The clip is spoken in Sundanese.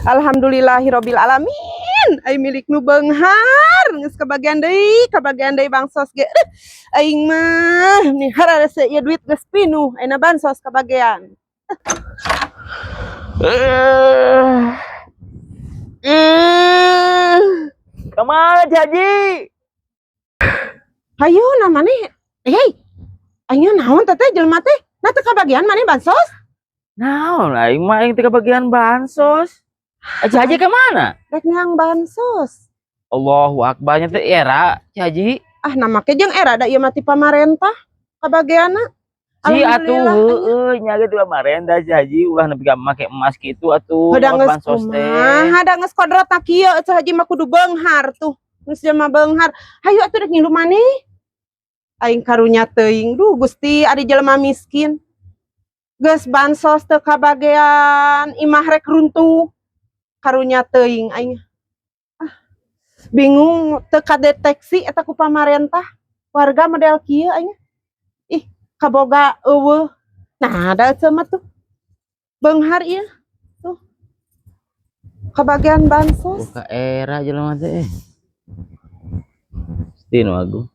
Alhamdulillahirabbil alamin. Aing milik nu beunghar, geus kabagian deui, kabagian deui bansos ge. Aing mah nih hararese ieu duit geus pinuh, ayeuna bansos kabagian. Eh. Eh. Kemana, Haji? Hayu na maneh. Hei. Aing naon teh jelema teh? Nah, teu kabagian maneh bansos? Naon, aing mah aing teh kebagian bansos. Eh, Haji kemana? Rek neang bansos. Allahu Akbar, nya teh era, Haji. Ah, na make jeung era da ieu mah ti pamarentah kabagianna. Si atuh Alhamdulillah. Heueuh nya ge ti pamarentah, si Haji, ulah nepi ka make emas kitu atuh. Udah geus bansos teh. Kumaha da geus kodratna kieu, Ceu Haji mah kudu beunghar tuh. Geus jelema beunghar. Hayu atuh rek ngilu maneh. Aing karunya teuing, duh Gusti, ari jelema miskin. Geus bansos teu kabagean, imah rek runtuh. Karunya teuing aing. Ah, bingung teu kadeteksi eta ku pamarentah. Warga model kieu aing. Ih, kaboga euweuh. Nah, da eceu mah tuh. Beunghar ieu. Tuh. Kabagian bansos. Buka era jelema teh. Gusti nu agung.